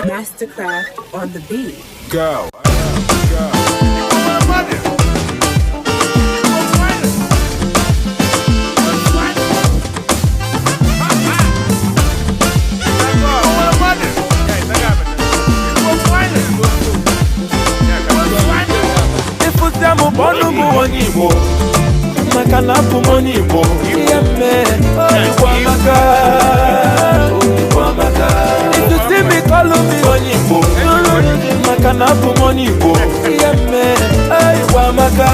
Mastercraft on the beat. Go. Ịfụta m bụ ọnụ m onye Igbo, maka na abụ m onye Igbo. Ihe mere Igbo amaka, Igbo amaka. Ịtụsi m ịkọlụ m onye Igbo, maka na abụ m onye Igbo. Ihe mere Igbo amaka,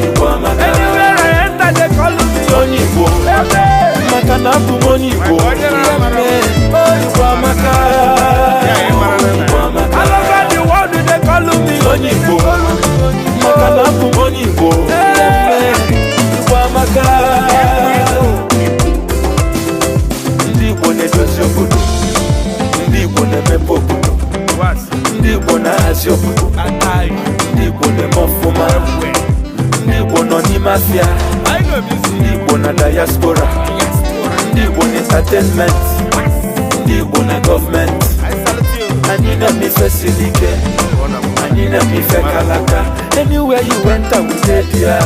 Igbo amaka. Anywhere I enter, they call me onye Igbo, maka na abụ m onye Igbo. Ihe mere Igbo amaka, Igbo amaka. All over the world they call me onye Igbo, maka na abụ m onye Igbo. Ihe mere Igbo amaka. Ndị Igbo na-edozi obodo, ndị Igbo na-emepe obodo, ndị Igbo na-ahazi obodo, ndị Igbo na-eme ọfụma, ndị Igbo nọ n'ime afịa, ndị Igbo na diaspora, ndị Igbo na entertainment, ndị Igbo na gọọmenti. Anyị na-eme ife siri ike, anyị na-eme ife kalaka. Anywhere you enter, we dey there.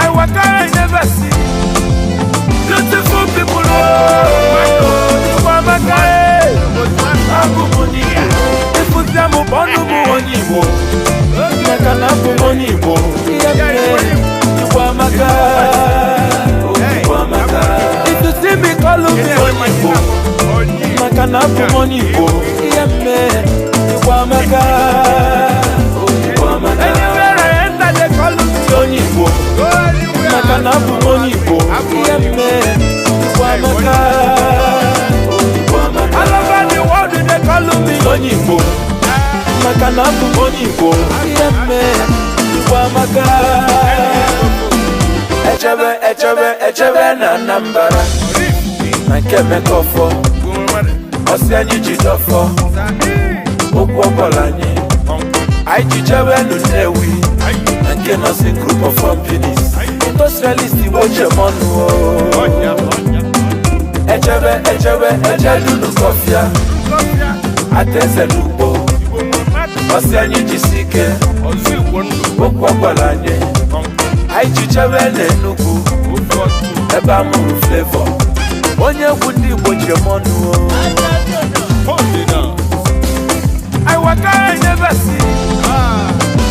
I waka, I never see beautiful people. Oh, Igbo amaka, eh. Abụ m onye Igbo. Ịfụta m bụ ọnụ m onye Igbo, maka na abụ m onye Igbo. Ihe mere Igbo amaka, Igbo amaka. Ịtụsi m ịkọlụ m onye Igbo, maka na abụ m onye Igbo. Ihe mere Igbo amaka, Igbo amaka. Anywhere I enter, they call me onye Igbo, maka na abụ m onye Igbo. Ihe mere Igbo amaka, Igbo amaka. All over the world they call me onye Igbo, maka na abụ m onye Igbo. Ihe mere Igbo amaka. Echebe, echebe, echebe na Anambra, na nke Emeka Ọfọ, ọsị anyị ji dọfọ okwu ọbọla anyị. Anyị ji jebe nụ Nnewi, na nke Nọsin Group of Companies, industrialist Igbo jemọnụ. Echebe, echebe, ejedunu kọfịa ateze n'ugbo, ọsị anyị jisi ike okwu ọgbara anyị. Anyị ji jebe n'Enugwu, ebe a mụrụ Flavour, onye egwu ndị Igbo jemọnụ. I waka, I never see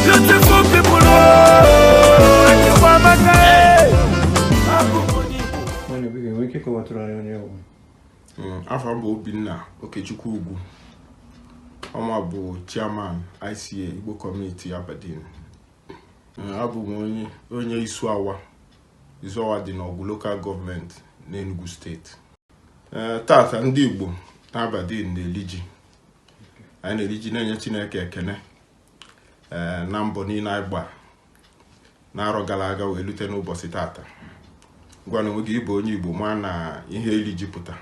beautiful people. Oh, Igbo amaka, eh. Abụ m onye Igbo. Nwanne, biko, enwere ike ịkọwatụrụ anyị onye bụ? Afọ m bụ Obinna Okechukwu Ugwu. Ọma bụ chairman ICA Igbo Community Aberdeen. Abụ m onye Isuawa. Isuawa dị n'Ọgwụ Local Government n'Enugu Steeti. Tata ndị Igbo na Aberdeen na-eli ji. Anyị na-eli ji na-enye Chineke ekene na mbọ niile anyị gbara n'arọ gara aga wee lute n'ụbọchị tata. Gwa na onwe gị, ịbụ onye Igbo, ma na ihe eli ji pụta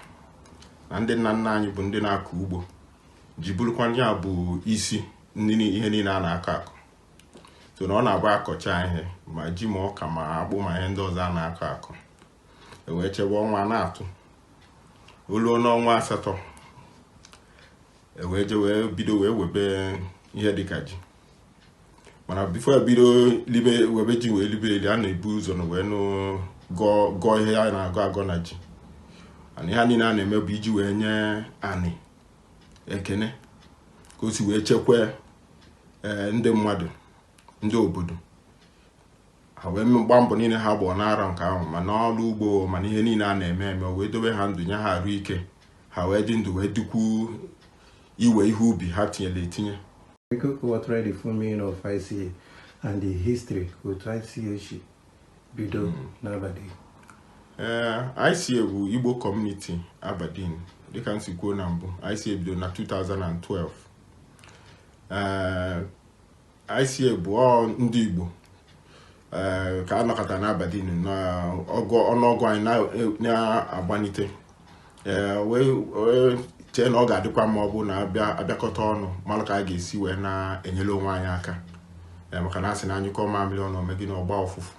na ndị nna nna anyị bụ ndị na-akọ ugbo, ji bụrụkwa ya bụ isi ndị ihe niile a na-akọ akọ. So na ọ na-abụ akọcha ihe, ma ji ma ọka ma akpụ ma ihe ndị ọzọ a na-akọ akọ, e wee chebe ọnwa na-atụ oluo n'ọnwa 8, e wee je wee bido wee webe ihe dịka ji. Mana before ebido libe webe ji wee libe eli, a na-ebu ụzọ na wee nụ gọọ gọọ ihe a na-agọ agọ na ji. Ana ihe niile a na-eme bụ iji wee nye anị ekene ka o si wee chekwa ndị mmadụ, ndị obodo ha, wee gbaa mbọ niile ha gbọọ n'arọ nke ahụ, ma n'ọrụ ugbo ma na ihe niile a na-eme eme, wee dobe ha ndụ, nye ha arụ ike, ha wee dị ndụ wee dịkwu iwe ihe ubi ha tinyere etinye. Biko, kọwatụrụ anyị the full meaning of ICA and the history, otu ICA si bido n'Aberdeen. Ee, ICA bụ Igbo Community Aberdeen. Dịka m si kwuo na mbụ, ICA bidoro na 2012. Ee, ICA bụ ọ ndị Igbo, ee, ka anọkọta na Aberdeen na ọgụ ọnụọgụ anyị na-agbanite, ee, wee chee na ọ ga-adịkwa mma ọ bụ na abịa abịakọta ọnụ malụ ka a ga-esi wee na-enyere onwe anyị aka, ee, maka na asị na anyụkọ mamịrị ọnụ omegị na ọgba ụfụfụ.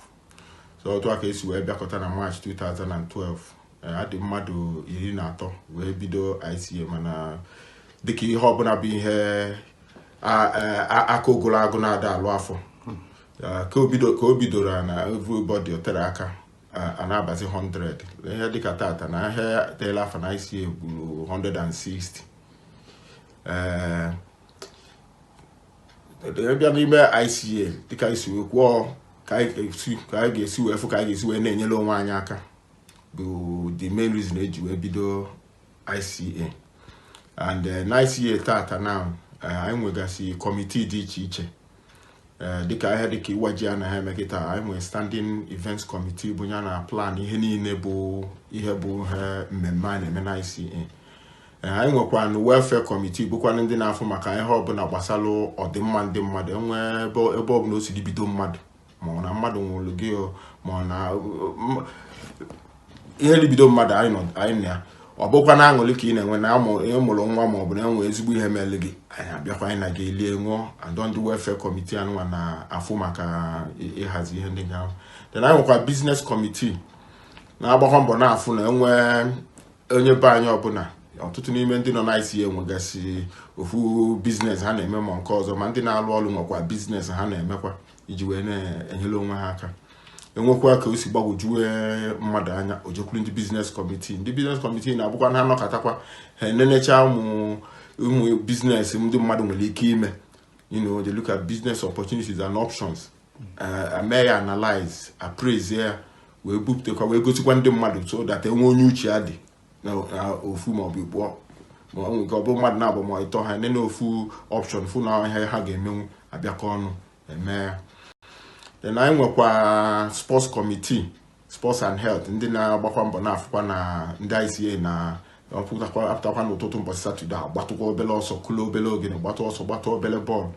So otu a ka esi wee bịakọta na March 2012. Ee, adị mmadụ 13 wee bido ICA, mana dịka ihe ọbụla bụ ihe aka ogologo na-ada alụ afọ. Ee, ka o bidoro na everybody o tere aka a na-abazi 100, ihe dịka tata na ihe teela afọ na ICA gburu 160. Ee, bịa n'ime ICA, dịka isi wee kwuo, ka anyị ga-esi wee fụ ka anyị ga-esi wee na-enyere onwe anyị aka bụ the main reason eji wee bido ICA. And na ICA tata now, anyị nwegasị committee dị iche iche, dịka ihe dịka ịwa ji anaghị eme kịta. Anyị nwere standing events committee, bụ ya na plan ihe niile bụ ihe mmemme a na-eme na ICA. Anyị nwekwanụ welfare committee, bụkwanụ ndị na-afụ maka ihe ọbụla gbasara ọdịmma ndị mmadụ, enwe ebe ọbụla o siri bido mmadụ, ma ọ na mmadụ nwụrụ gị o, ma ọ na ihe ribido mmadụ, anyị nọ anyị na ya. Ọ bụkwa na aṅụrị ka ị na-enwe na ịmụrụ nwa, ma ọ bụ na enwe ezigbo ihe mere gị, anyị abịakwa, anyị na gị elie ṅụọ. And ndị welfare committee anụnwa na-afụ maka ịhazi ihe ndị ahụ. Then anyị nwekwa business committee, na-agbakwa mbọ na-afụ na enwe onye be anyị ọbụla. Ọtụtụ n'ime ndị nọ na ICA nwegasị ofu business ha na-eme ma nke ọzọ, ma ndị na-alụ ọrụ nwekwa business ha na-emekwa iji wee na-enyere onwe ha aka. Enwekwa ka o si gbagwojuwe mmadụ anya, o jekwuru ndị business committee. Ndị business committee na-abụkwa na ha nọkọtakwa, ha enenecha ụmụ ụmụ business ndị mmadụ nwere ike ime. They look at business opportunities and options, eme ya analyze, appraise ya, wee bupụtakwa, wee gosikwa ndị mmadụ, so that enwe onye uche ya dị na ofu maọbụ ịbụọ, ma ọ nwere ike ọ bụrụ mmadụ na-abụ ma ịtọ, ha nene ofu option, fụ na ihe ha ga-emenwu, abịakọ ọnụ eme ya. Then anyị nwekwa sports committee, sports and health, ndị na-agbakwa mbọ na-afụkwa na ndị ICA na apụtakwa n'ụtụtụ mbọchị Saturday, agbatụkwa obele ọsọ, kụlụ obele ogene, gbatụ ọsọ, gbatụ obele bọọlụ,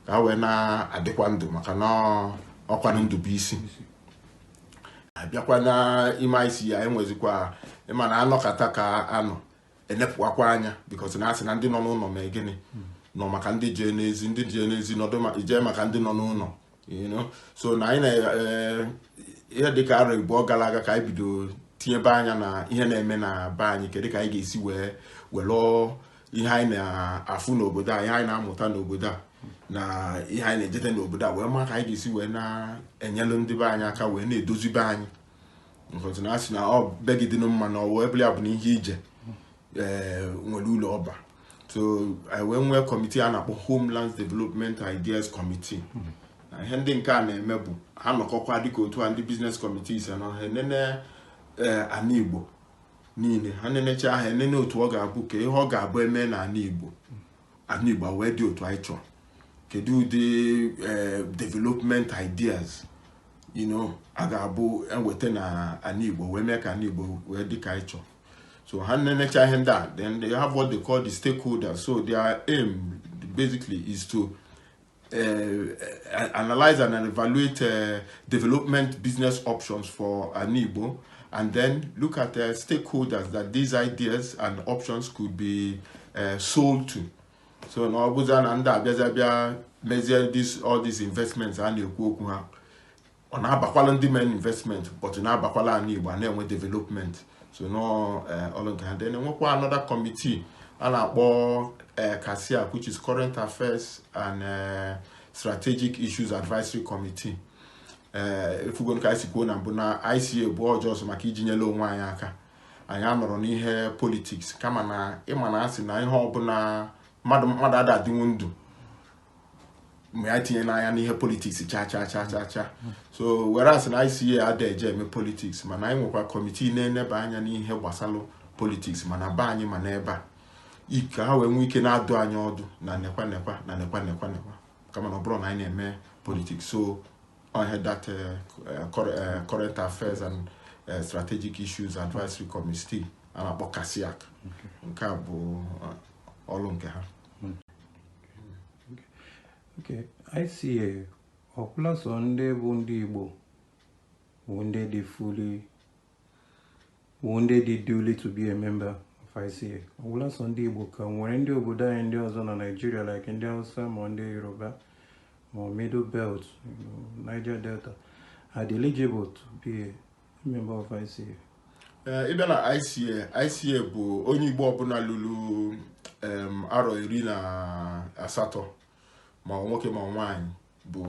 ka ha wee na-adịkwa ndụ, maka na ọkwanụ ndụ bụ isi. Abịakwa n'ime ICA, anyị nwezikwa ịma na anọkata ka anọ enepụkwakwa anya, because na asị na ndị nọ n'ụlọ ma gịnị nọ maka ndị jee n'ezi, ndị jee n'ezi nọdụ jee maka ndị nọ n'ụlọ. So na anyị na ihe dịka arọ 2 gara aga ka anyị bido tinyebe anya na ihe na-eme na be anyị. Kedu ka anyị ga-esi wee were ihe anyị na-afụ n'obodo a, ihe anyị na-amụta n'obodo a, na ihe anyị na-ejete n'obodo a, wee maa ka anyị ga-esi wee na-enyelu ndị be anyị aka, wee na-edozi be anyị? Because na asị na ọ be gị dị mma na ọwụ ebele ya bụ na ihe ije ee nwere ụlọ ọba. So anyị wee nwee committee a na-akpọ Homeland Development Ideas Committee. Na ihe ndị nke a na-eme bụ ha nọkọkwa dịka otu a ndị business committee si nọ, ha enene, ee, ana Igbo niile. Ha nenecha ha, enene otu ọ ga-abụ, ka ihe ọ ga-abụ eme na ana Igbo, ana Igbo wee dị otu anyị chọrọ. Kedu ụdị development ideas a ga-abụ eweta na ana Igbo wee mee ka ana Igbo wee dị ka anyị chọrọ? So ha nenecha ihe ndị a, then they have what they call the stakeholders. So their aim basically is to analyze and evaluate development business options for Ani Igbo, and then look at stakeholders that these ideas and options could be sold to. So na ọ bụzia na ndị abịazi abịa mezie this all these investments a na-ekwu okwu ha, ọ na-abakwala ndị main investment, but na-abakwala Ani Igbo, a na-enwe development. So no ọrụ nke ha. Then enwekwa another committee a na-akpọ CASIAC, which is Current Affairs and Strategic Issues Advisory Committee. Efugo ka anyị si kwuo na mbụ na ICA bụ ọjọọ maka iji nyere onwe anyị aka. Anyị anọrọ n'ihe politics, kama na ịma na asị na ihe ọbụla mmadụ ada adịnwu ndụ mgbe ya tinye n'anya n'ihe politics cha cha cha cha cha. So whereas na ICA ada eje eme politics, mana anyị nwekwa committee na-eneba anya n'ihe gbasalụ politics, mana be anyị ma n'ebe a, ka ha wee nwee ike na-adụ anyị ọdụ na nekwa nekwa na nekwa nekwa nekwa, kama na ọ bụrụ na anyị na-eme politics. So on that current affairs and Strategic Issues Advisory Committee a na-akpọ KASIAC. Nke a bụ ọlụ nke ha. Okay, ICA ọkwụla sọ ndị bụ ndị Igbo bụ ndị dị fully, bụ ndị dị duly to be a member of ICA? Ọgwụla sọ ndị Igbo ka nwere ndị obodo anyị ndị ọzọ na Nigeria, like ndị Hausa ma ndị Yoruba ma Middle Belt, Niger Delta, are they eligible to be a member of ICA? Ee, ịbịa na ICA, ICA bụ onye Igbo ọbụla lụrụ arọ 18, ma ọ nwoke ma ọ nwaanyị, bụ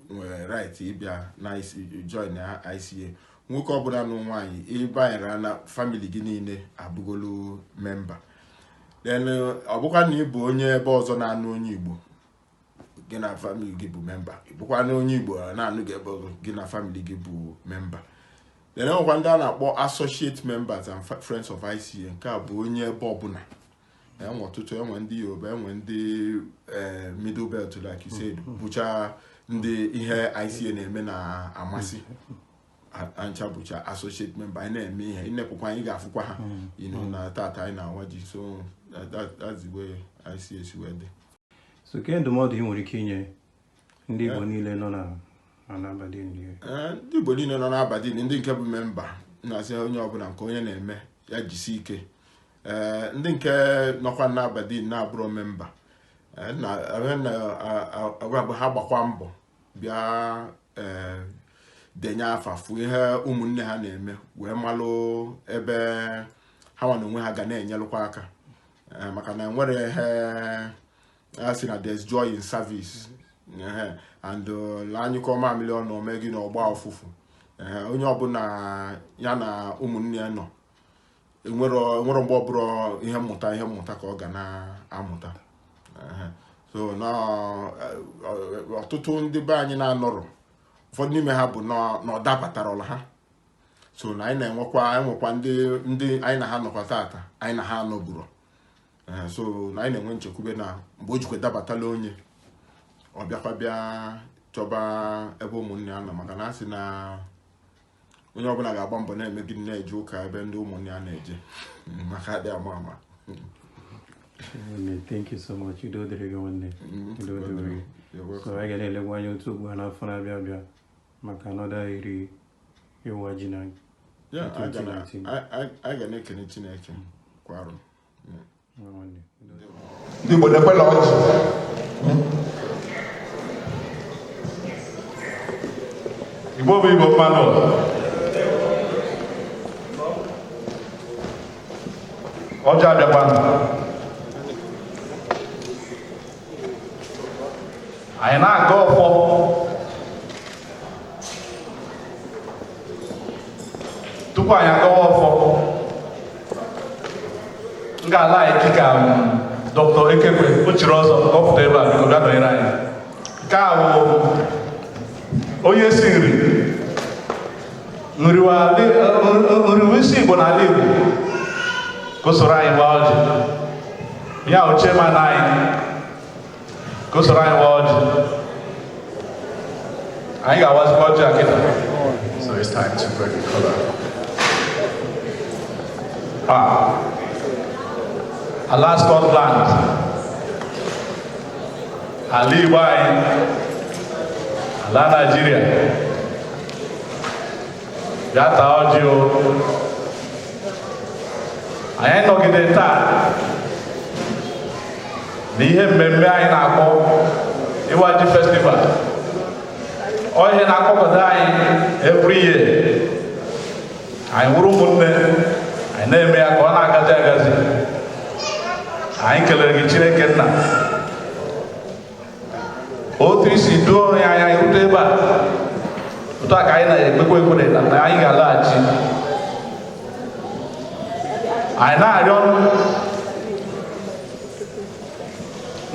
nwere right ịbịa na join na ICA. Nwoke ọbụla nụ nwaanyị, ịbanyere na family gị niile abụgolu member. Then ọ bụkwa na ị bụ onye ebe ọzọ na-anụ onye Igbo, gị na family gị bụ member. Ị bụkwa na onye Igbo na-anụ gị ebe ọzọ, gị na family gị bụ member. Then enwekwa ndị a na-akpọ associate members and friends of ICA. Nke a bụ onye ebe ọbụla. Enwe ọtụtụ, enwe ndị Yoruba, enwe ndị Middle Belt, like you said, bụcha ndị ihe ICA na-eme na-amasị. Ancha bụcha associate member. Anyị na-eme ihe, ịnepụkwa anyị ga-afụkwa ha na tata anyị na-awa ji. So that's the way ICA si wee dị. So ke ndụmọdụ ị nwere ike inye ndị Igbo niile nọ na Aberdeen? Ndị Igbo niile nọ n'Aberdeen, ndị nke bụ member, na-asị onye ọbụla nke onye na-eme ya jisi ike. Ee, ndị nke nọkwa n'Aberdeen na-abụrụ member, na ha gbakwa mbọ bịa ee denye afa, fụ ihe ụmụnne ha na-eme, wee malụ ebe ha nwa na onwe ha ga na-enyelụkwa aka. Maka na enwere ihe a sị na there's joy in service. And anyụkọ mamịrị ọnụ ome gị na ọgba ọfụfụ. Onye ọbụla ya na ụmụnne ya nọ, enwero mgbe ọbụla ihe mmụta ka ọ ga na-amụta. So na ọtụtụ ndị be anyị na-anọrọ, ụfọdụ n'ime ha bụ na ọ dabatarala ha. So na anyị na-enwekwa enwekwa ndị anyị na ha nọkwa tata, anyị na ha anọburo. So na anyị na-enwe nchekwube na mgbe o jikwa dabatala onye ọ bịakwa bịa chọba ebe ụmụnne ya nọ, maka na a sị na onye ọbụla ga-agba mbọ na-eme gịnị, na-eje ụka ebe ndị ụmụnne ya na-eje, maka adị ama ama. Nwanne, thank you so much. Udo dịrị gị, nwanne. Udo dịrị gị. You're welcome. So anyị ga na-elekwa anya otu ugbu a n'afọ na-abịa abịa maka another iri ịwa ji na Yeah, 2019. anyị ga na-ekene Chineke kwa arụ. Nwanne, udo. Ndị Igbo na-ekwela ọjị. Igbo bụ Igbo mmanụ. Ọjị abịakwanụ. Anyị na-aga ọfọ. Tupu anyị agawa ọfọ, m ga-ala anyị ka Dr. Ekekwe o chiri ọzọ ka ọ pụta ebe a. Biko bịa nọnyere anyị. Nke a bụ onye si nri nriwa isi Igbo n'ala Igbo, ka o soro anyị gbaa ọjị. Ya o chairman anyị, ka o soro anyị gbaa ọjị. Anyị ga-awazikwa ọjị a kịta. So it's time to break the kola. Ah, ala Scotland, ala Igbo anyị, ala Nigeria, bịa taa ọjị o. Anyị nọgide taa na ihe mmemme anyị na-akpọ Ịwa Ji Festival. Ọ ihe na-akpọkọta anyị every year. Anyị wụrụ ụmụnne, anyị na-eme ya ka ọ na-agazi agazi. Anyị kelere gị, Chineke nna, otu isi duo anyị anya rute ebe a. Otu a ka anyị na-ekpekwa ekpere na anyị ga-alaghachi. Anyị na-arịọ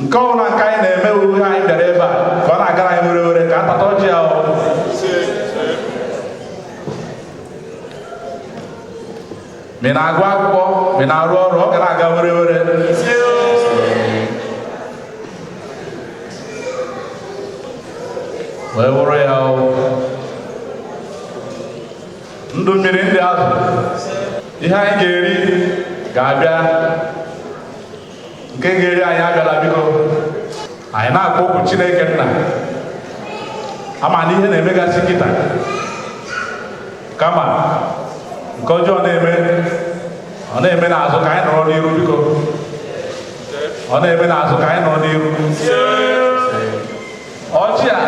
nke ọbụla nke anyị na-eme uhe anyị bịara ebe a ka ọ na-agara anyị were were, ka atata ọjị ya o. Ma ị na-agụ akwụkwọ, ma ị na-arụ ọrụ, ọ ga na-aga were were. Wee wụrụ ya o. Ndụ mmiri, ndị Ihe anyị ga-eri ga-abịa, nke ga-eri anyị abịala. Biko, anyị na-akpọ okwu Chineke nna ama na ihe na-emegasị kịta, kama nke ọjọọ na-eme, ọ na-eme n'azụ, ka anyị nọrọ n'iru. Biko, ọ na-eme n'azụ, ka anyị nọrọ n'iru. Ọjị a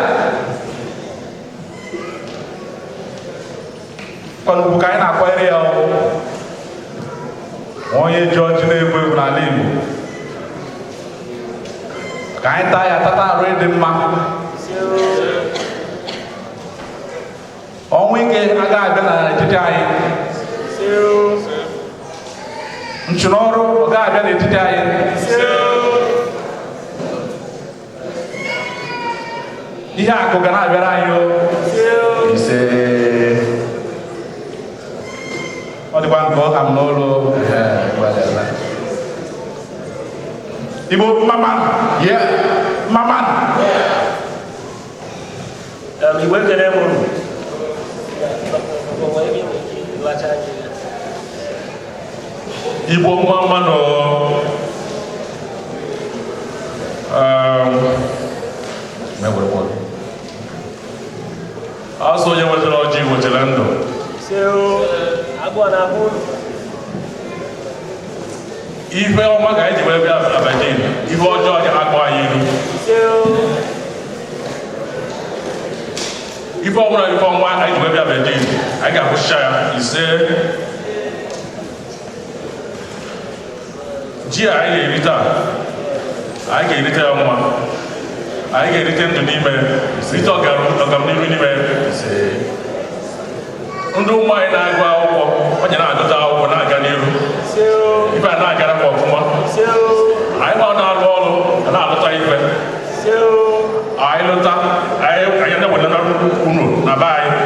kwanugwu ka anyị na-akwanyere ya. Onye ji ọjị na-egwu egwu n'ala Igbo, ka anyị taa ya, tata arụ ịdị mma. Ọnwụ ike agaghị abịa n'etiti anyị, nchụnọrụ gaghị abịa n'etiti anyị, ihe akụ ga na-abịara anyị. O ise, ọ dịkwa nke ọ ka m n'ụlọ Igbo mama. Yeah, mama. Igbo, ekele m unu. Igbo nwa mmanụ. Asụ onye wetara ọjị wetara ndụ. Ife ọma ka anyị ji wee bịa Aberdeen, ife ọjọọ ga-akpọ anyị iru. Ife ọbụla, ife ọnwa anyị ji wee bịa Aberdeen, anyị ga-akwụsịcha ya. Ise, ji a anyị ga-eri taa, anyị ga-erite ya mma, anyị ga-erite ndụ n'ime, rite ọganihu n'ime. Ndị ụmụ anyị na-agụ akwụkwọ, onye na-agụta akwụkwọ na-aga n'iru, ife a na-agara kwa ọfụma. Anyị ma na-alụ ọrụ, na-alụta ife anyị lụta, anyị na-ewelata unu na be anyị.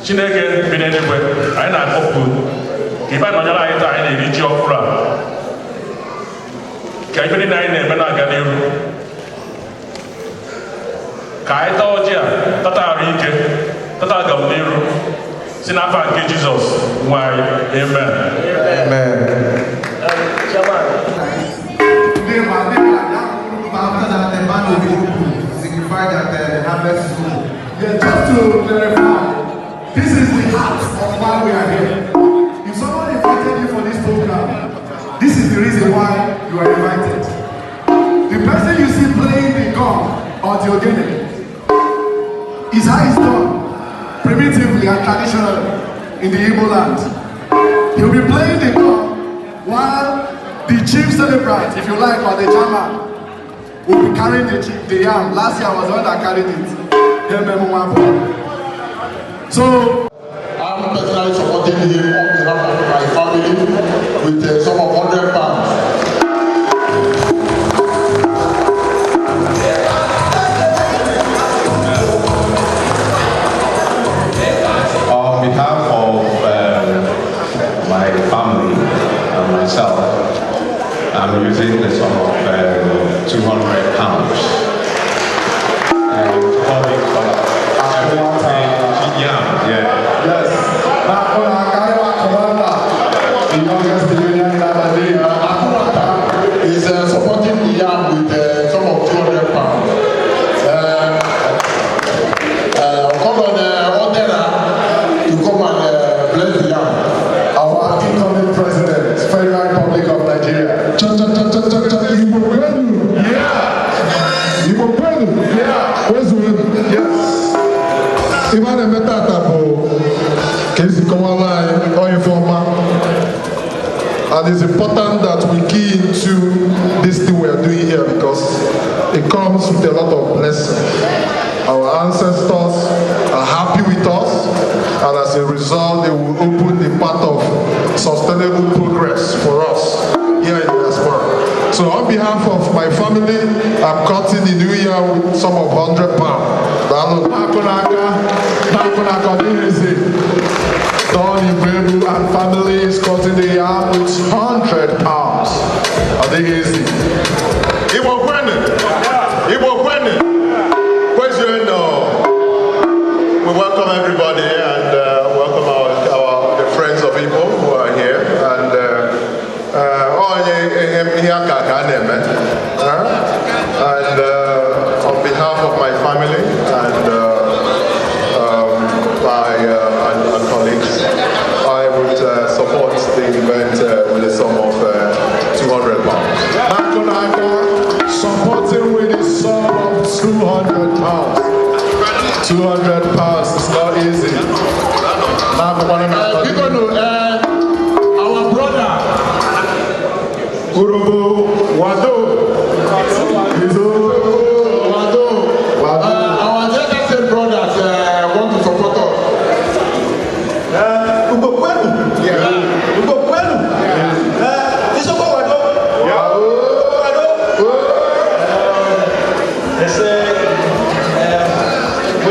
Chineke bi n'eluigwe, anyị na-akpọpụ ka ife nọnyere anyị taa. Anyị na-eri ji ọhụrụ a, ka ife niile anyị na-eme na-aga n'iru, ka anyị taa ọjị a, tata arụ ike, tata agam n'iru, si n'afọ nke Jizọs nwe anyị, amen. After that, the man will be open, signify that the harvest is over. Yeah, just to clarify, this is the heart of why we are here. If someone invited you for this program, this is the reason why you are invited. The person you see playing the gong or the ogene is how it's done primitively and traditionally in the Igbo land. He'll be playing the gong while the chief celebrant, if you like, or the chairman, will be carrying the yam. Last year I was the one that carried it. So I'm personally supporting him on behalf of my family with a sum of £100. On behalf of my family and myself, I'm using the sum of £200. And calling for yeah, yeah. Yes. The youngest billionaire in Aberdeen. Akunata is supporting the yam with a sum of £200. Call on Odera to come and bless the yam. Our incoming president, Federal Republic of Nigeria. Cha cha cha cha cha cha, Igbo kwenu. Yeah. Igbo kwenu. Yeah. Kwezuenu. Yes. Ife a na-eme tata bụ ka esi kọwara anyị ife ọma. And it's important that we key into this thing we are doing here because it comes with a lot of blessing. Our ancestors are happy with us, and as a result, they will open the path of sustainable progress for us here in diaspora. So on behalf of my family, I'm cutting the new year with sum of £100. Daalụ. Akunaka, Akunaka, Easy. Don Ibebu and family is cutting the yam with £100. I think easy. Igbo kwenu. Igbo kwenu. Kwezuenu. welcome everybody and welcome our, our the friends of Igbo who are here. And onye ihe aka ka a na-eme. And on behalf of my family and my and colleagues, I would support the event with a sum of £200. Nakonaka supporting with a sum of £200. £200 is not easy. Biko nụ, our brother Urobo Wado. Wado. Our Delta State brothers want to support us. Igbo kwenu. Igbo kwenu. Isoko wado. Wado. They say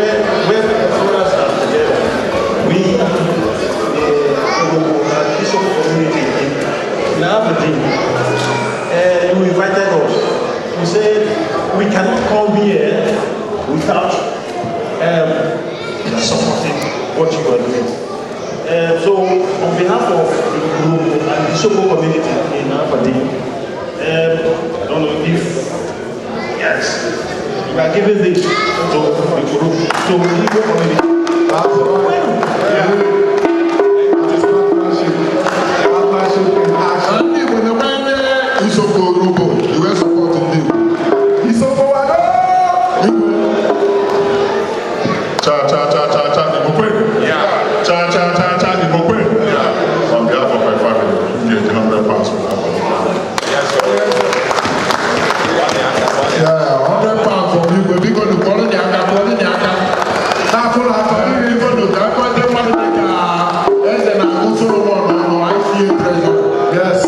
when brothers are together, we, the Urhobo and Isoko community in Aberdeen, you invited us. You said we cannot come here without supporting what you are doing. So on behalf of the Urhobo and Isoko community in Aberdeen, I don't know if, yes, we are giving this to the group, to the Igbo community. That's right. It is partnership. Partnership in action. Ndị Igbo na-enwe ndị Isoko Urhobo, iwe support ndị Igbo. Isoko Wado! Cha cha cha cha cha, Igbo kwenu. Cha cha cha cha, Igbo kwenu. On behalf of my family, give £100 for that one. Yeah, £100 from Igwe. Biko nụ, kụọrọ nye aka, kụọrọ nye aka. Na-akụ na-akụ, biko nụ, ka akụ ndị mmadụ dị ka eze na-agụ Solomon nọ ICA Treasurer. Yes.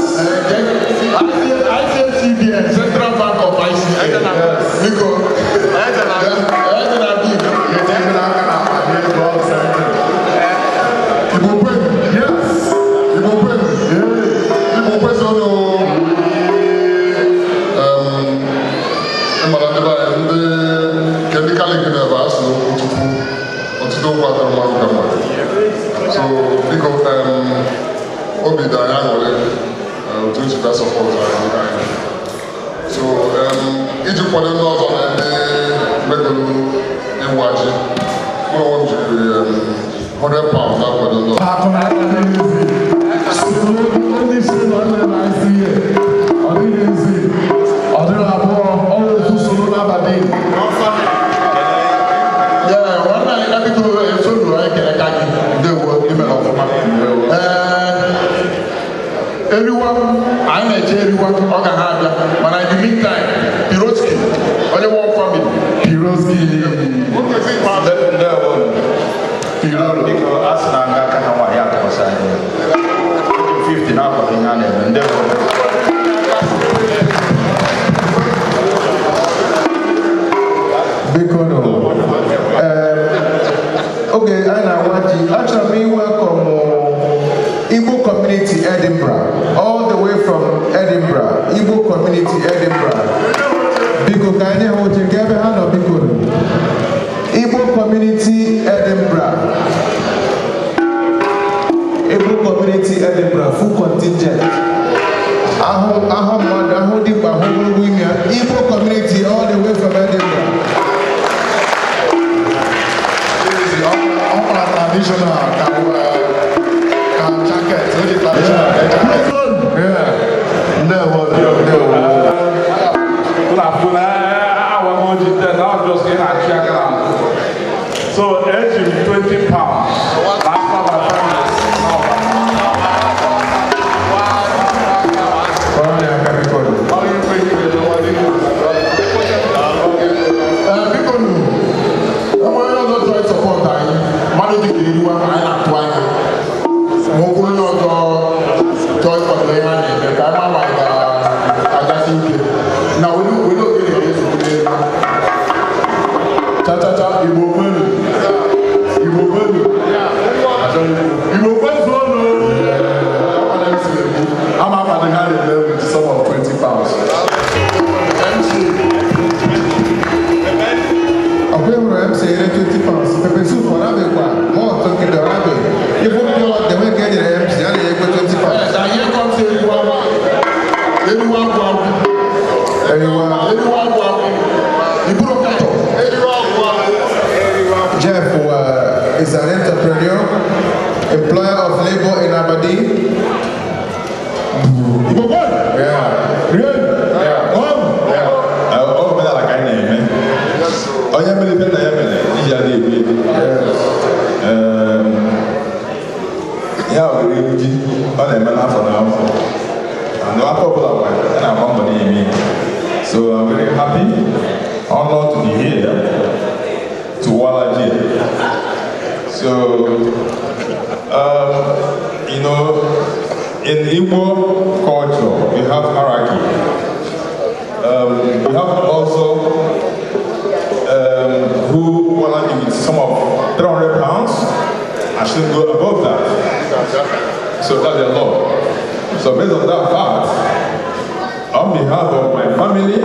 ICA, ICA CBN, Central Bank of ICA. Yes. Biko, eze na-abịa Igwe. Igbo kwenu. Yes. Igbo kwenu. Igbo kwesịrị. Ịmara ndị be anyị, ndị nke ndị Katọlik na-ebe asụ okwu tupu ọtụtụ okwu atara mmadụ ka mmadụ. So biko, obi dị anyị aṅụrị otu nzukọ support anyị dịka anyị. So iji kwado ndị ọzọ na ndị megoro ịwa ji, mụ onwe m jiri £100 na-akwado ndị ọzọ. Akụ na aka dị easy. Onye isi nọ nne na ICA. Ọ dịghị easy. Ọ dịghị abụọ. Ọ wụ ofu soro n'abalị. Yeah, nwanne anyị ka biko esonu anyị kere ka gị, ndewo, imere ọfụma. Ee, eriwa anyị na-eche eriwa, ọ ga ha abịa, mana in the meantime, Piroski, onye one family. Piroski. Ndewo. Biko, a sị na nga aka ha nwaanyị atụkwasị anyị. Eji m 50 na-akwado ihe a na-eme. Ndewo. Biko nụ, oge a na-awa ji, achọrọ m i-welcome Igbo Community Edinburgh, all the way from Edinburgh. Igbo Community Edinburgh, biko ka anyị ha oche nke ebe ha nọ. Biko nụ, Igbo Community Edinburgh, Igbo Community Edinburgh, full contingent. Ahụ ahụ mmadụ ahụ dịkwa ahụ ogologo imi ya. Igbo Community all the way from Edinburgh. Ọ traditional ka ka jacket, o ji traditional ka jacket. Yeah. Ndewo, ndewo. Ụlọ afụ na awa m oji ten, na just ị na-achị aka na azụ. So eji m £20 na afọ my family. Kọrọ ya aka, biko nụ. Ee, biko nụ, enwere onye ọzọ chọrọ ị-support anyị, mmadụ dị ka eriwa anyị na-atụ anya, ma okwu onye ọzọ chọọ ịkwado ihe a na-eme ka anyị ma anyị ga-agasi ike na welu welu ogene ga-eso. Eriwa agwụ agwụ. Iburu katọ. Eriwa agwụ agwụ. Jeff is an entrepreneur, employer of labor in Aberdeen. Igbo kwen. Yeah. Rie. Yeah. Ọnụ. Yeah. Ọ omenala ka anyị na-eme. Onye mere ife nna ya mere iji ya na-ebi ebi. Ya were ji ọ na-eme n'afọ n'afọ. And afọ ọbụla kwa ya na-agba mbọ na-eme. So I'm very happy, honored to be here to wala ji. So, in Igbo culture, we have hierarchy. We have also who wanna give it some of £300. I shouldn't go above that. So that's the law. So based on that fact, on behalf of my family,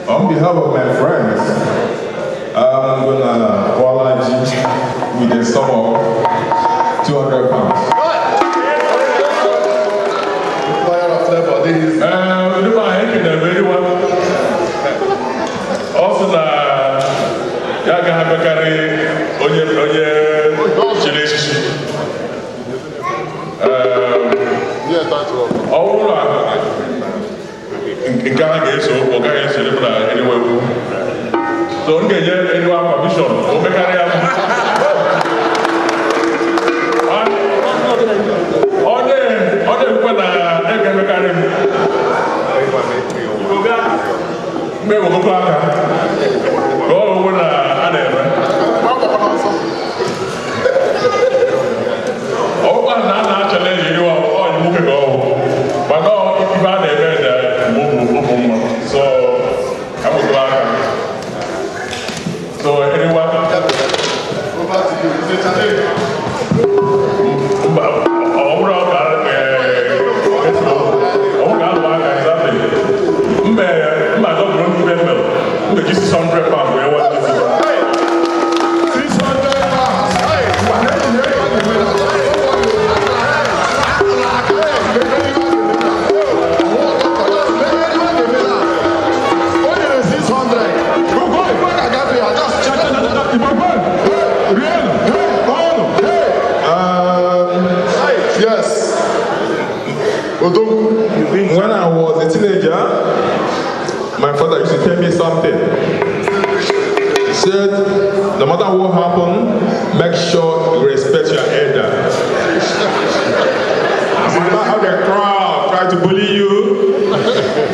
on behalf of my friends, I'm gonna wala ji with a sum of £200. Employer of labor, this is. Ndị be anyị ekenere m Eriwa. Ọ sị na ya agaghị amekarị onye onye chiri echichi. Ọ bụrụ na nke ha ga-eso okwu, ọ gaghị eso ebe na Eriwa ekwu. So m ga-enye Eriwa permission ka o mekarịa m. Ọ na-ekwe na ị ga-emekarị m. Mgbe ewegokwa aka ka ọ hụ na a na-eme. Ọkwa na a na-achalenji Eriwa ọnyị nwoke ka ọ hụ. Mana ọ ife a na-eme na ụmụ mma. So, ewegokwa aka. So, Eriwa. Over to you. It's a challenge. Mba, ọ bụrụ ka ọ bụrụ ka alụ aka exactly. Mbe mba dọbụrụ ndị be mbel. Mbe ji £600 wee wa ndị. £600. Hey, O nyere 600. Igbo kwen. Rie. Ọnụ. Yes. Odogwu. When I was a teenager, my father used to tell me something. He said, no matter what happened, make sure you respect your elder. No matter how the crowd try to bully you,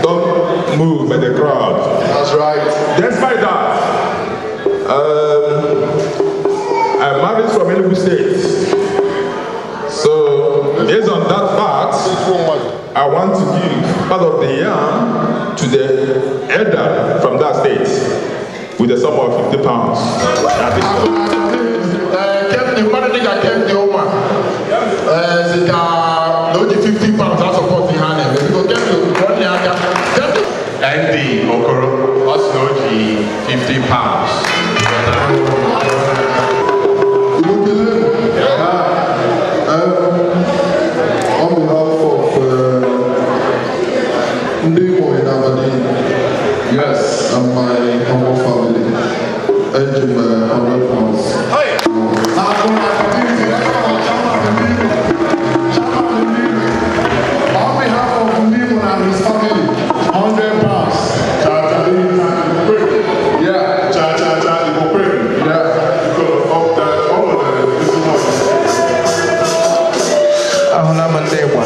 don't move by the crowd. That's right. Despite that, I'm married from Enugu State. So, based on that fact, I want to give part of the yam to the elder from that state with a sum of £50. That is all. Kemdi, mmadụ dịka Kemdi Ụma si ka na o ji £50 a support ihe a na-eme. Biko Kemdi, kụọ nne aka. Kemdi. ND Okoro, ọ sị na o ji £50. Igbo kelee. On behalf of Ndị Igbo in Aberdeen, yes, and my humble family, eji m £100. Na-akụ aka community, chairman of Ndị Igbo. Chairman of Ndị Igbo. On behalf of Ndị Igbo and his family, £100. Cha cha Yeah. Cha cha cha Igbo kwe. Yeah. Biko, ọ nwere ezigbo ọzọ. Ahụla m ndị Igbo.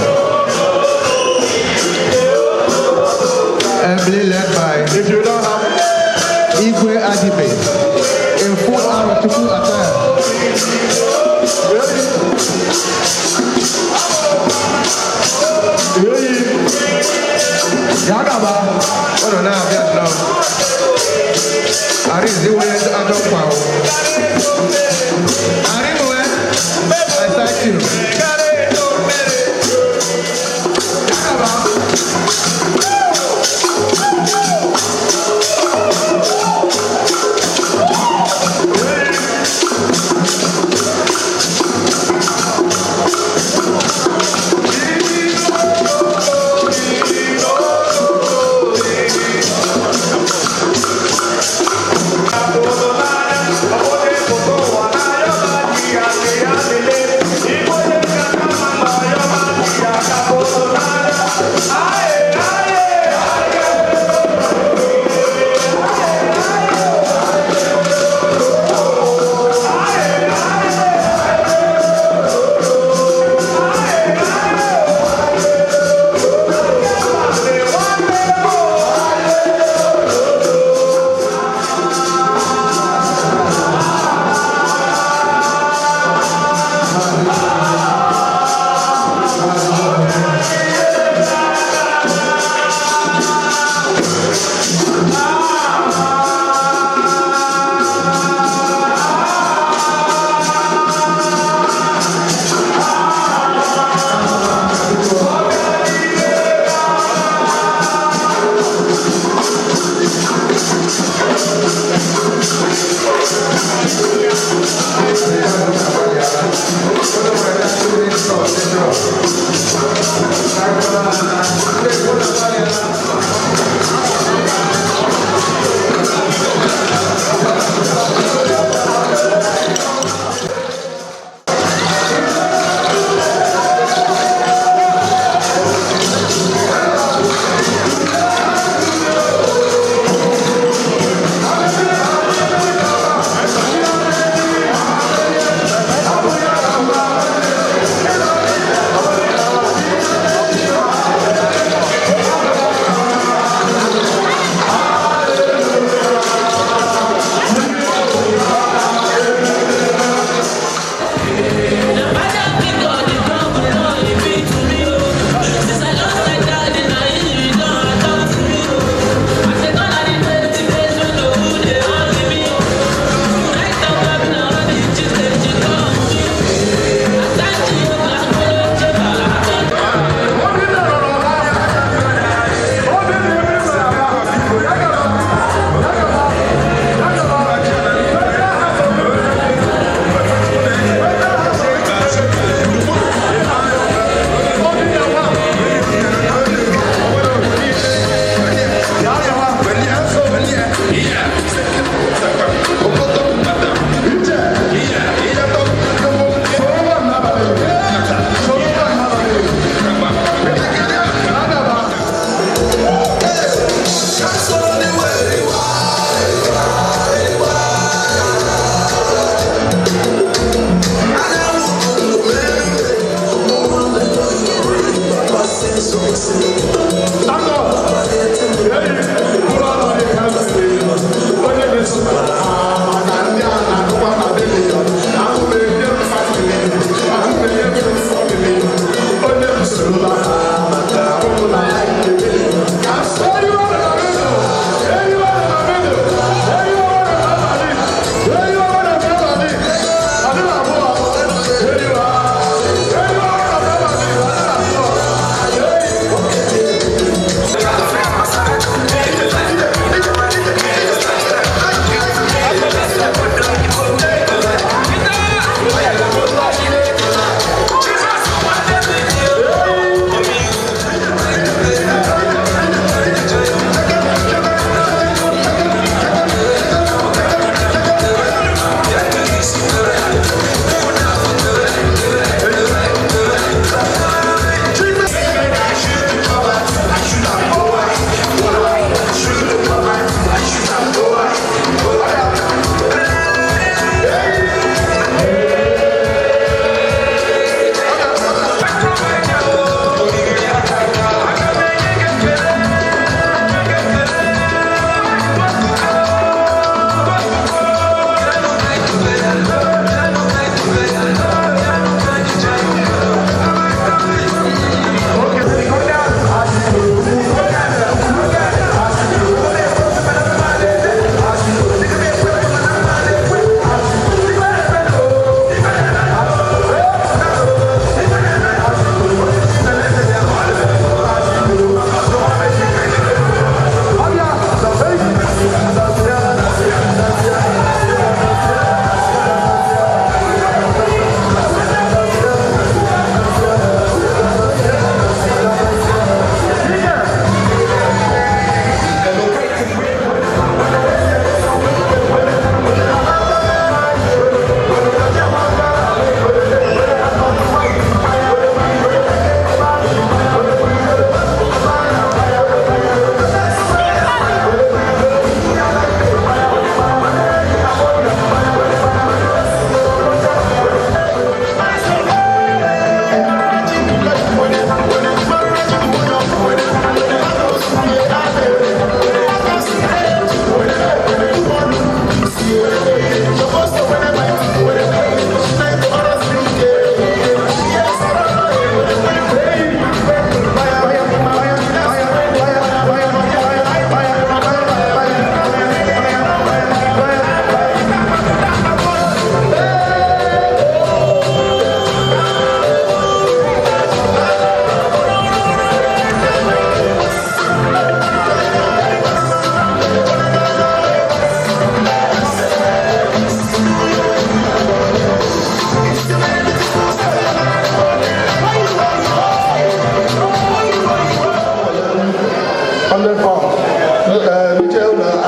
Ably led by If you don't have Igwe Adibe in full Arochukwu attire. Ya gaba. Ụnụ na-abịa nnọọ. Arinze wee ajọ nkwa o. Arinwe, I cite you. Ya gaba.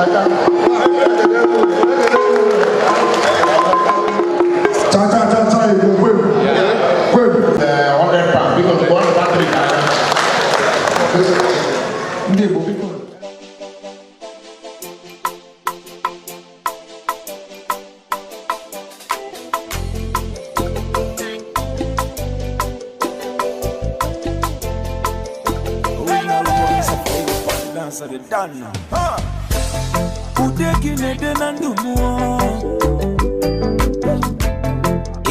aka. Cha cha cha cha, Igbo kwenu kwenu. £100, biko kụọrọ Patrick aka. Ndị Igbo, biko. Ude gị na-ede na ndụ mụọ.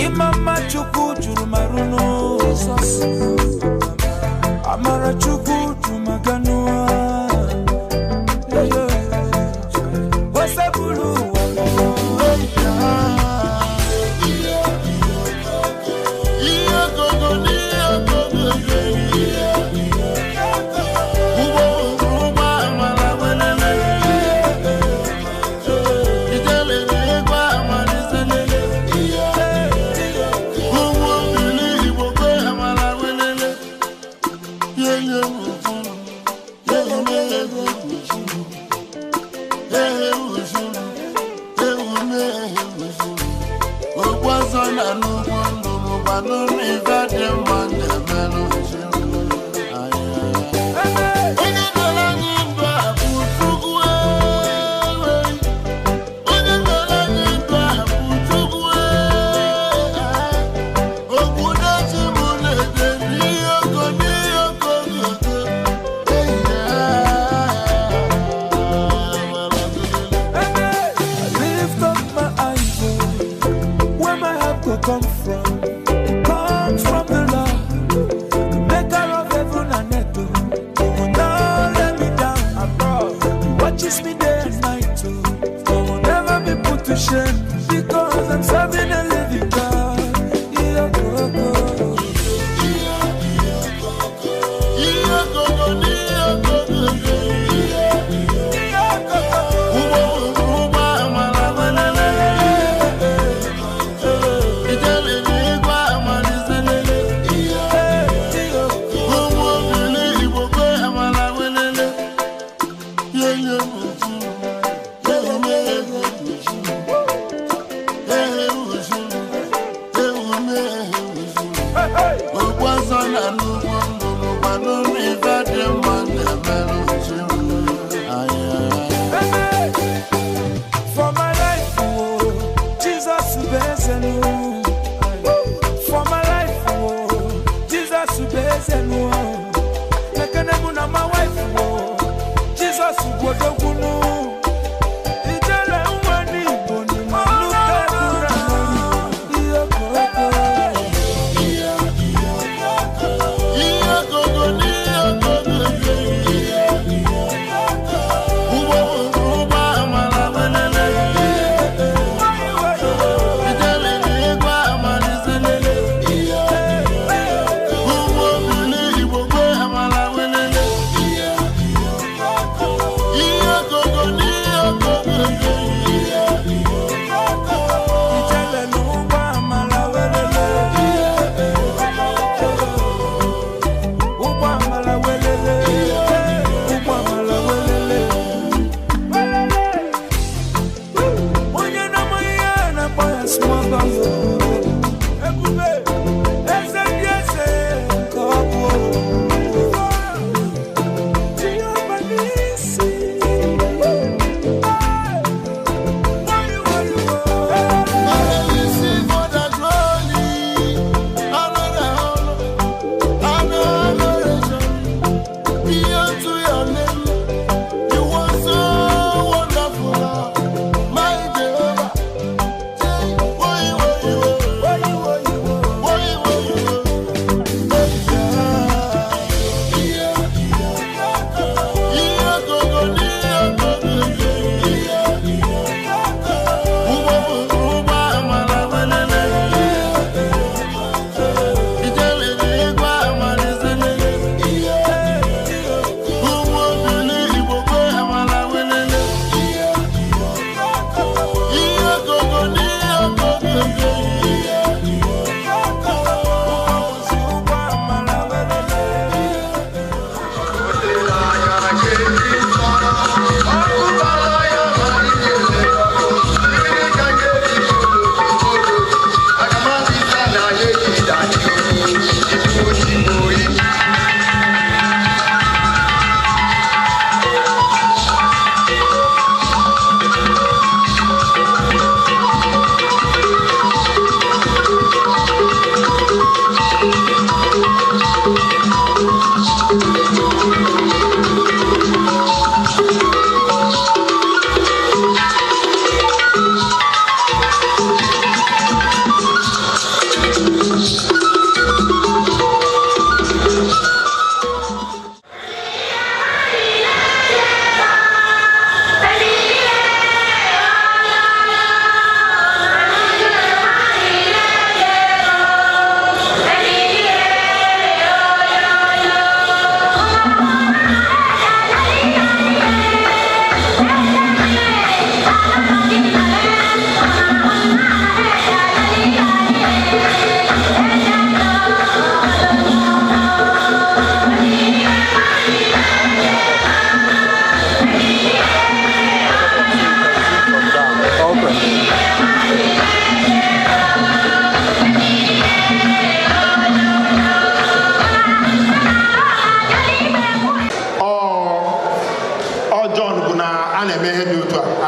Ịma mma Chukwu juru marụ n'ụzọ. Amara Chukwu juru maka n'ụwa. Osebulu ụwa. Ihe gogo n'ihe gogo, ụgbọ ụgbọ amara welele, ijele na-egwu amara iselele, ụmụ obili Igbo kwe amara welele, yeye ujuru, yeye ujuru, ehe ujuru, ewume ehe ujuru, okwu ọzọ na n'ugbo ndụ gbanụ n'ife dị mma na-emelụ ujuru. Onye dọrọ anyị ndụ a bụ Chukwu ewe. Onye dọrọ anyị ndụ a bụ Chukwu ewe. Okwu na-eji m na-ede n'ihe ogo n'ihe ogo ogo. I lift up my eyes, oh, where my help could come from. Comes from the Lord, the maker of heaven and earth. Oh, who will not let me down. He watches me day and night, oh, I will never be put to shame because I'm serving a living God. Yeah, oh, oh. Ihe gogo n'ihe gogo. Ụgbọ ụgbọ amara welele. Ijele na-egwu amara iselele. Ụmụ obili Igbo kwe amara welele. Yeye ujuru, yeye ujuru, ehe ujuru,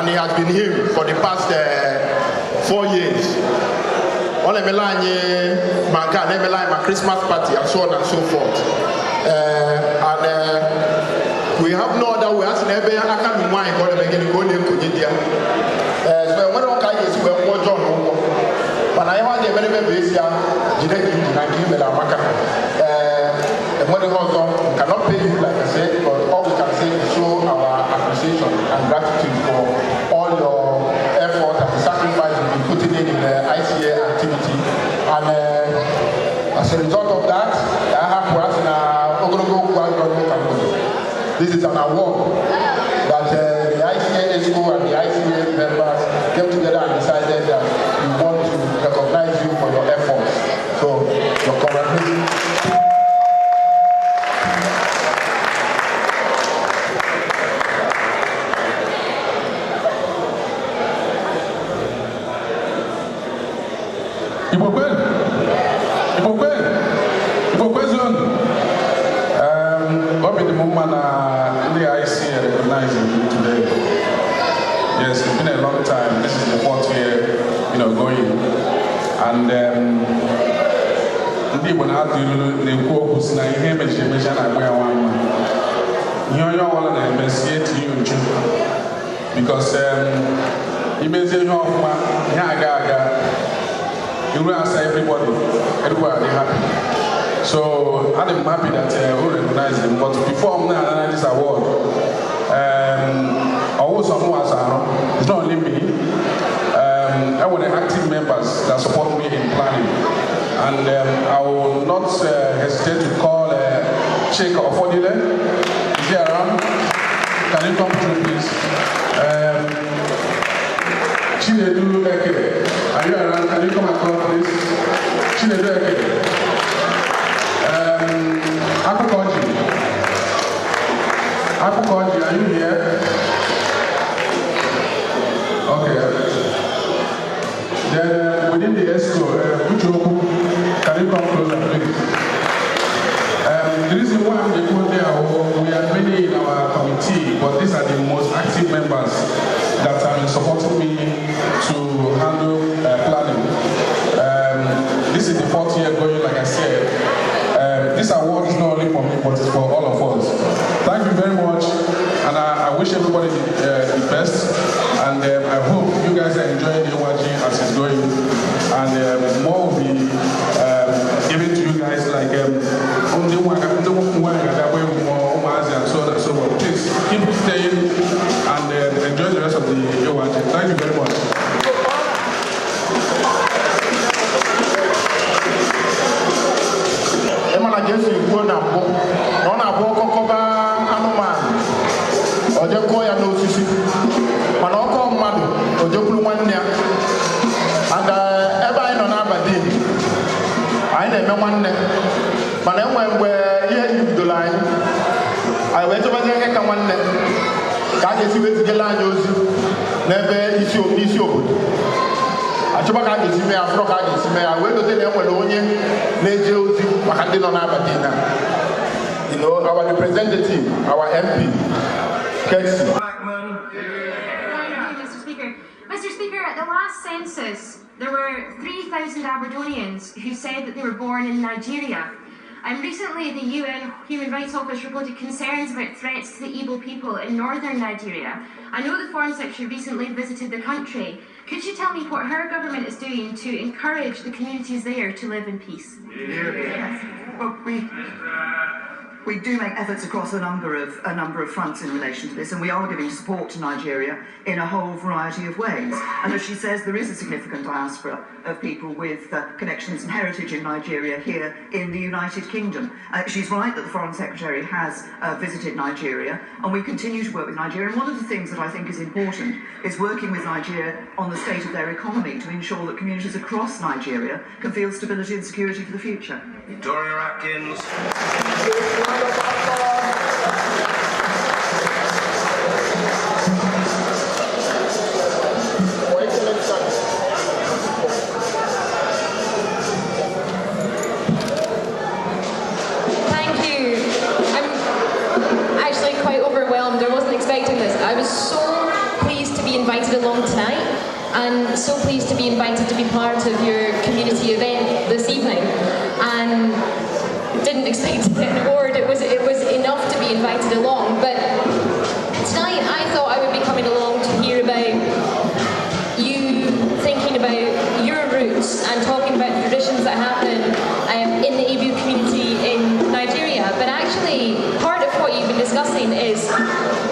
And it has been him for the past 4 years. Ọ na-emela anyị ma nke a, na-emela anyị ma Christmas party and so on and so forth. And we have no other way. A sị na ebe aka na nwaanyị ka ọ na-eme gịnị, ka ọ na-ekonye di ya. So enwere ụka anyị ga-esi wee kwụọ John ụgwọ, mana ihe ọ ga-emerebe bụ esi ya jide gị iji na nke imere amaka. Enwere ihe ọzọ, we cannot pay you, like I said, but all we can say is show our appreciation and gratitude for all your effort and the sacrifice you've been putting in the ICA activity. And as a result of that, I have asị na ogologo okwu adịrọ n'ụka mgbede. This is an award that the ICA EXCO and the ICA members came together and decided that we want to recognize you for your efforts. So, your congratulations. Igbo kwenu! Igbo kwenu! Igbo kwezuonu! Obi dị m mma na ndị ICA recognize me today. Yes, it's been a long time. This is the fourth year going. And ndị Igbo na-atụ ilu, na-ekwu okwu si na ihe emechiri emechi a na-agba ya nwa mma. Ihe onye ọbụla na-eme si etinye uchu, because imezie ihe ọfụma, ihe aga aga iru asa, everybody dey happy. So I'm happy that we recognize him. But before I'm now this award, also it's not only me. I want the active members that support me in planning, and I will not hesitate to call Sheikh Ofodile. Is he around? Can you come through, please? Chinedu Eke, are you around? Can you come and come, please? Chinedu Eke. Akukoji. Akukoji, are you here? Okay. Then within the EXCO, Uchoku, can you come closer, please? The reason why I'm the there, we are many in our committee, but these are the most active members that have been supporting me to handle planning. This is the fourth year going, like I said. This award is not only for me, but it's for all of us. Thank you very much, and I wish everybody the best. And I hope you guys are enjoying the Iwa Ji as it's going. And more will be given to you guys, like and so on and so forth. Please keep staying and enjoy the rest of the Iwa Ji. Thank you very much. Ịma na Jesu kwuo na mbụ na ọ na-abụ ọkọkọba anụmanụ, o jekụọ ya n'osisi, mana ọkọ mmadụ, o jekwuru nwanne ya. And ebe anyị nọ n'Aberdeen, anyị na-eme nwanne, mana enwe mgbe ihe bidoro anyị, anyị wee chọbazie ihe ka nwanne ka a ga-esi wee zigela anyị ozi n'ebe isi isi obodo, achọba ka a ga-esi mee ya, afụrọ ka a ga-esi mee ya, wee dote na enwere onye na-eje ozi maka ndị nọ n'Aberdeen a, our representative, our MP, Ketsi. Thank you, Mr. Speaker. Mr. Speaker, at the last census, there were 3,000 Aberdonians who said that they were born in Nigeria. And recently, the UN Human Rights Office reported concerns about threats to the Igbo people in northern Nigeria. I know the Foreign Secretary recently visited the country. Could you tell me what her government is doing to encourage the communities there to live in peace? Yes. Well, we do make efforts across a number of fronts in relation to this, and we are giving support to Nigeria in a whole variety of ways. And as she says, there is a significant diaspora of people with connections and heritage in Nigeria here in the United Kingdom. She's right that the Foreign Secretary has visited Nigeria, and we continue to work with Nigeria. And one of the things that I think is important is working with Nigeria on the state of their economy to ensure that communities across Nigeria can feel stability and security for the future. Victoria Atkins. For excellent service. Thank you. I'm actually quite overwhelmed. I wasn't expecting this. I was so pleased to be invited. invited along tonight, and so pleased to be invited to be part of your community event this evening. And didn't expect to get an award. It was enough to be invited along. But tonight I thought I would be coming along to hear about you thinking about your roots and talking about the traditions that happen in the Igbo community in Nigeria. But actually, part of what you've been discussing is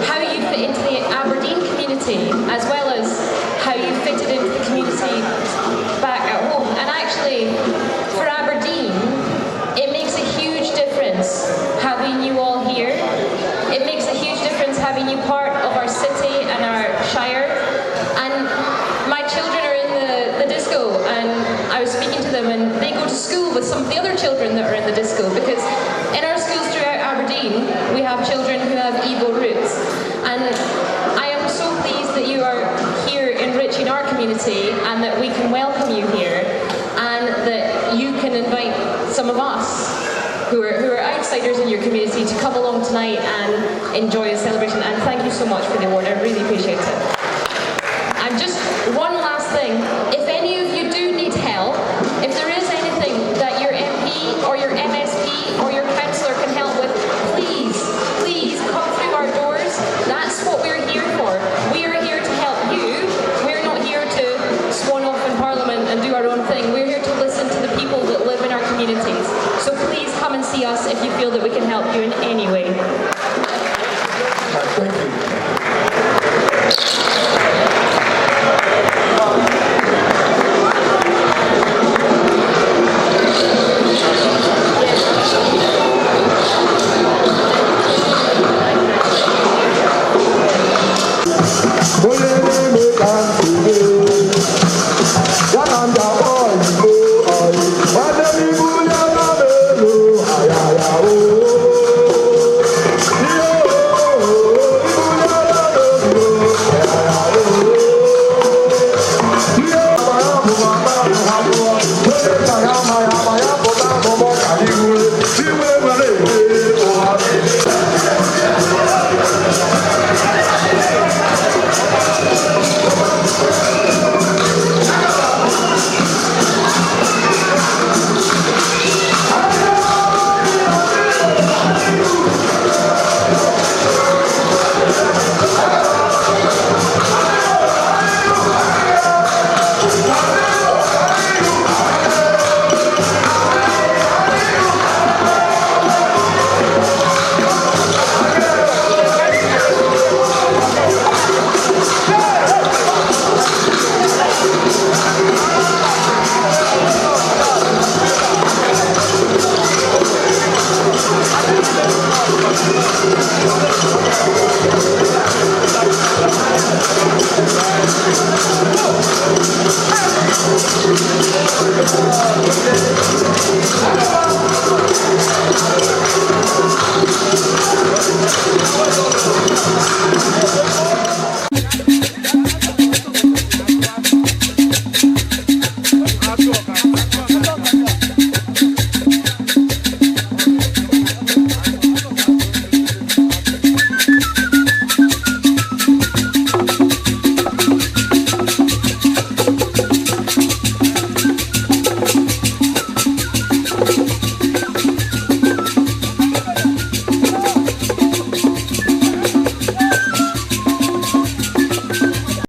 how you fit into the Aberdeen community, as well as how you fitted into the community back at home. And actually, for Aberdeen, it makes a huge difference having you all here. It makes a huge difference having you part of our city and our shire. And my children are in the disco, and I was speaking to them, and they go to school with some of the other children that are in the disco, because in our schools throughout Aberdeen, we have children who have Igbo roots. And I am so pleased that you are here enriching our community, and that we can welcome you here, and that you can invite some of us who are outsiders in your community to come along tonight and enjoy the celebration. And thank you so much for the award. I really appreciate it. And just one last thing, if any of you do need help, if there is anything that your MP or your MSP or your councillor can help with, please, please come through our doors. That's what we're here for. We are here to help you. We're not here to swan off in Parliament and do our own thing. We're here to listen to the people that live in our communities. So please come and see us if you feel that we can help you in any